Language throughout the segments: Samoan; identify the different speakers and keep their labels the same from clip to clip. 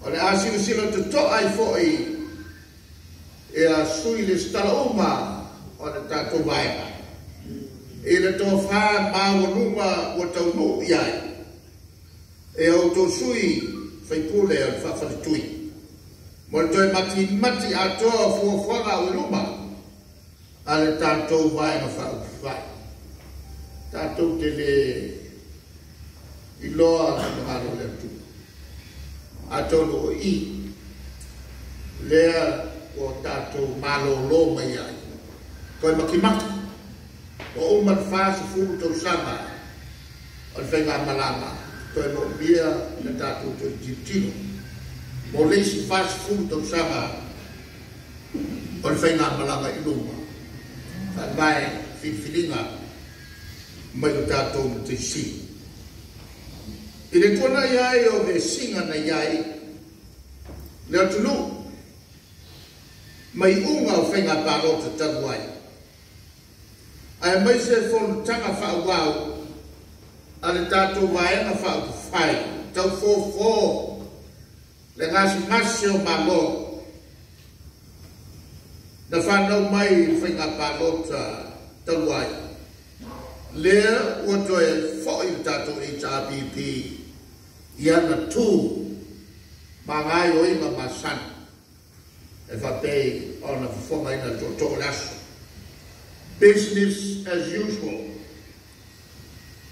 Speaker 1: O le a silasila totoa ai foi ia sui lesitala uma o le tatou vaega i le tofa maualuga ua taunuu i ai e outou sui faipule o le faafaletui mo le toe matimati atoa o fuafuaga au i luma a le tatou Vaega Faaupufai. Tatou te le iloa finagalo o le Atua. Atonu o i lea ua tatou malolo mai ai, toe matimati, ua uma le 40 tausaga o le faigamalaga, toe moomia le tatou toe tilotilo mo le isi 40 tausaga o le faigamalaga i luma, faavae filifiliga mai o tatou matai sili. I le tuanai ai o vesiga na i ai le atunuu mai iuga o faiga palota talu ai, aemaise fonotaga faaauau a le tatou Vaega Faaupufai tau fofo le gasegase o Malo na fanau mai i le faiga palota talu ai, lea ua toe foi le tatou HRPP i ana tu ma gaoioiga masani e faapei ona fofogaina le tootoo o le aso. Business as usual.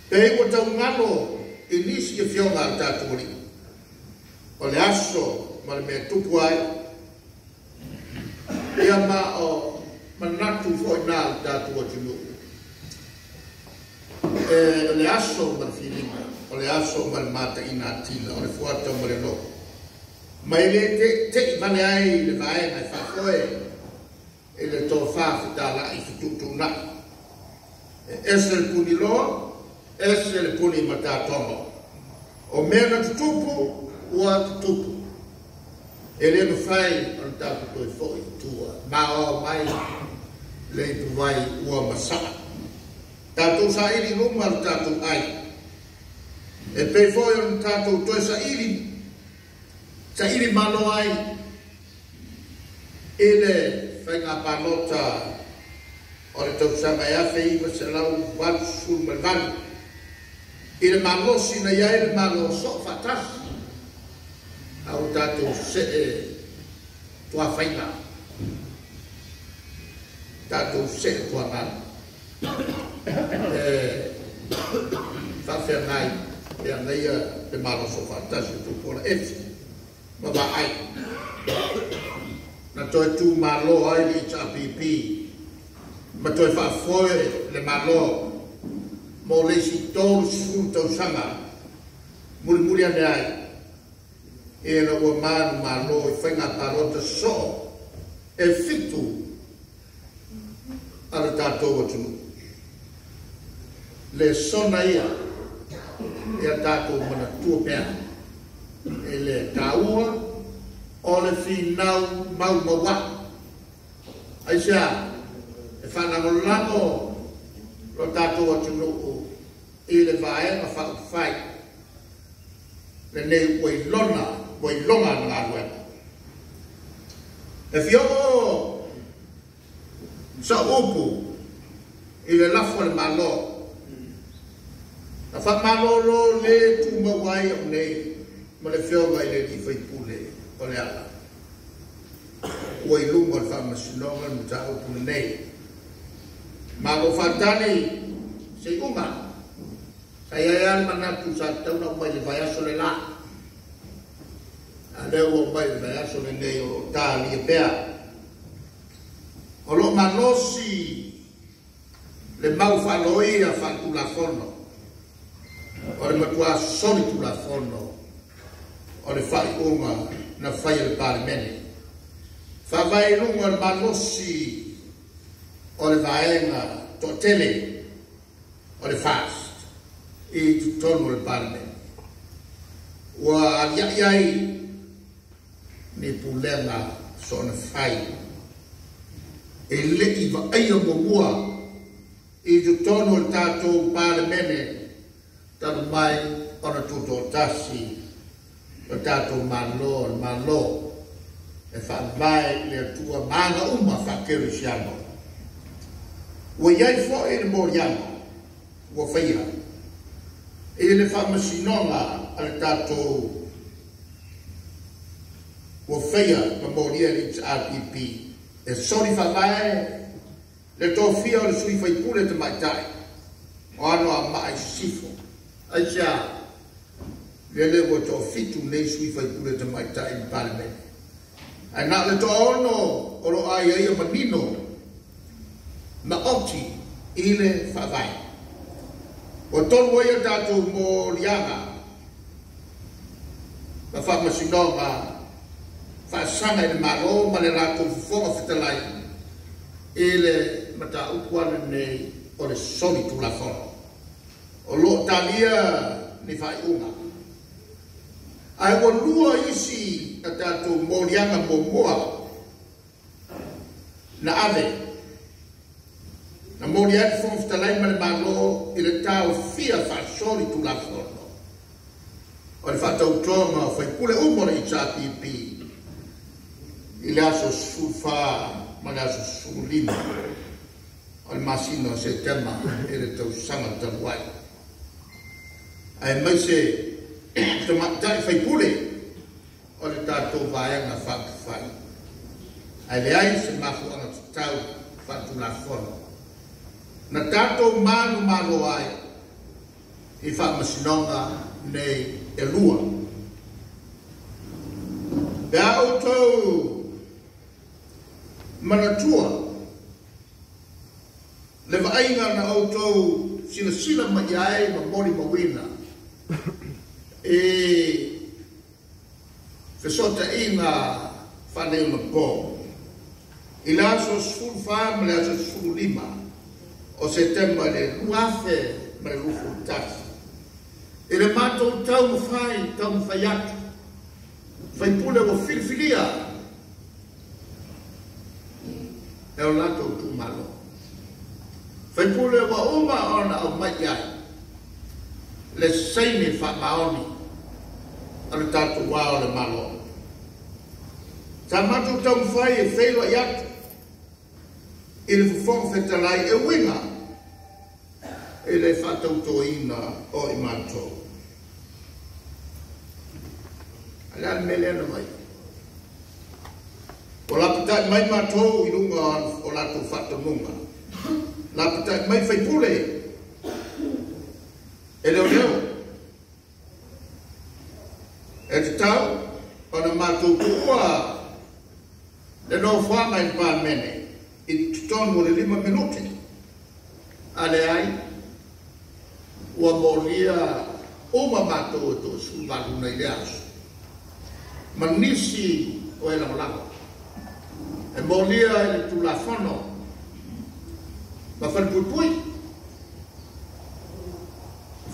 Speaker 1: Pei ua taugalo i nisi afioga a le tatou alii o le aso ma le mea tupu ai, ia ma o manatu foi na o le tatou atunuu. O le aso ma le filiga, o le aso ma le mataina atila, o le fuata ma le logo. Ma e le te'i vale ai le vaega e faafoe i le tofa fetalai fetuutuunai. E ese le puniloa, ese le puni matatogo. O mea na tutupu, ua tutupu. E le mafai ona tatou toe foi i tua. Maoao mai le ipuvai ua masaa. Tatou saili luma le tatou ai. E pei foi ona tatou toe saili malo ai i le faiga palota o le tausaga e 1988 i le malosi na i ai le Malo soo faatasi a ua tatou see tuafaiga, tatou see tuagalu e faafeagai e agaia le Malo Soofaatasi o Tupuola Efi ma vaai na toe tumalo ai le HRPP ma toe faafoe le Malo mo le isi 30 tausaga mulimuli ane ai ina ua manumalo i faiga palota soo e 7 a le tatou atunuu. Le sona ia ia tatou manatua pea e le taua o le finau maumauai. Aisea, e faalagolago lo tatou atunuu i le Vaega Faaupufai lenei ua iloga na galuega. E fia oo sa upu i le lafo a le Malo na faamalolo le tumau ai au nei ma le afioga i le alii faipule o le ala ua i luma o le faamasinoga le mataupu lenei. Malo faatali se iuga sa i ai lava le manatu sa tatau ona aumai le vaiaso le la, a lea ua aumai le vaiaso lenei o lo o talia pea. O lo o malosi le mau faaloia faatulafono o le matua soli tulafono o le faaiuga na fai e le Palemene. Faavae i luga o le malosi o le vaega toatele o le FAST i totonu o le Palemene. Ua alia'i ai ni pulega soona fai e le'i vaaia muamua i totonu o le tatou Palemene talu mai ona tutoatasi O tatou Malo, o le Malo e faavae i le Atua ma aga uma faakerisiano. Ua i ai foi le moliaga ua faia i le faamasinoga a le tatou ua faia ma molia e le HRPP e soli faavae le tofia o le sui faipule tamaitai o Anoamaa i Sisifo. Aisea? Lele ua toafitu nei sui faipule tamaitai i le Palemene. Ae na o le 6 o lo o aiaia manino maoti i le faavae. Ua tolu ai a tatou moliaga ma faamasinoga faasaga i le Malo ma le latou Fofoga Fetalai i le mataupu lenei o le soli tulafono. O lo o talia ni faaiuga. Ae ua lua isi a tatou moliaga muamua na ave na molia ai le Fofoga Fetalai ma le Malo i le taofia faasoli tulafono o le faatautoga o faipule uma o le HRPP i le aso 14 ma le aso 15 o le masina o Setema i le tausaga talu ai. Aemaise tamaitai faipule o le tatou vaega faaupufai. Ae leai se mafuaaga tatau faatulafono na tatou manumalo ai i faamasinoga nei e lua. Pe a outou manatua le vaaiga na outou silasila mai ai ma molimauina e fesootaiga faaneionapo i le aso 14 ma le aso 15 o Setema i le 2021 i le matou taumafai atu faipule ua filifilia e o latou itumalo faipule ua uma ona aumai ai le saini faamaoni o le tatou ao o le Malo. Sa matou taumafai e feiloai atu i le Fofoga Fetalai e uiga i le faatautoina o i matou. A le a le mea lea na mai? Ua lapatai mai matou i luga o latou faatonuga. Lapatai mai faipule e leoleo. E tatau ona matou tuua le nofoaga i le Palemene i totonu o le 5 minute. A leai, ua molia uma matou e 18 nei le aso. Ma nisi o e lagolago. E molia i le Tulafono ma falepuipui.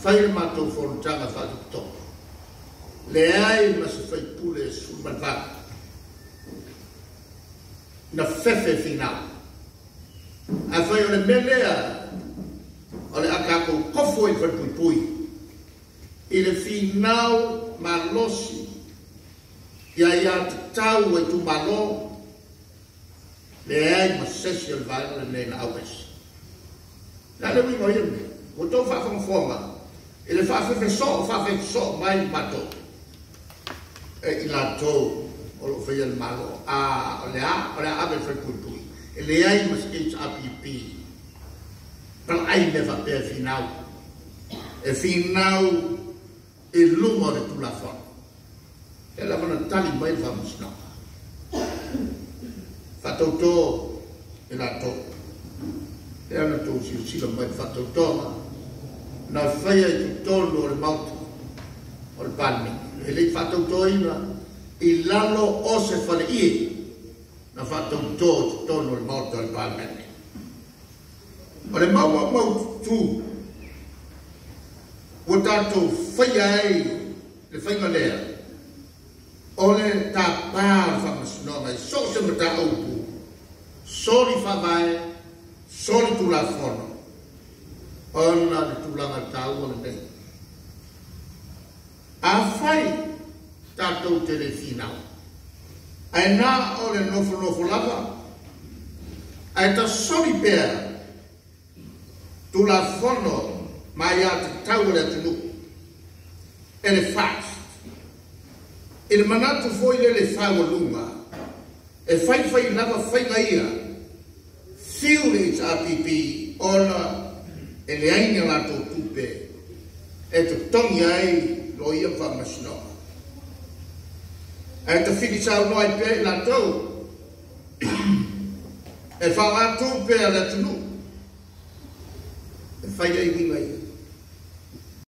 Speaker 1: Fai le matou fonotaga faatopetope. Leai ma se faipule 18 na fefe finau. A fai o le mea lea o le a tatou kofo i le falepuipui i le finau malosi ia ia tatau e itumalo leai ma sesi o le vaega lenei na auese. Le a le uiga o ia mea? Ua tou faafogafoga i le faafefesoo mai matou e i latou o lo o faia le Malo. A o le a ave le falepuipui. E leai ma se HRPP palaai mea faapea e finau. E finau i luga o le Tulafono. E lava na tali mai le faamasinoga. Faatauto i latou. E ana tou silasila mai le faatautoga na faia i totonu o le Maota o le Palemene. E le i faatautoina i lalo o se faleie na faatauto i totonu o le Maota o le Palemene. O le maumaututu ua tatou faia ai le faiga lea o le tapā o le faamasinoga i so o se mataupu soli faavae, soli tulafono ona le tulaga taua lenei. Afai Tatou te le finau. Ae na o le nofonofo lava, ae tasoli pea Tulafono ma aiatatau a le atunuu e le FAST. I le manatu foi lele faualuga, e faifai lava faiga ia, fiu le HRPP ona e leai ni a latou tupe e totogi ai loia ma faamasinoga. Ae tafili saunoa ai pea i latou e faaaoga tupe a le atunuu e fai ai uiga ia.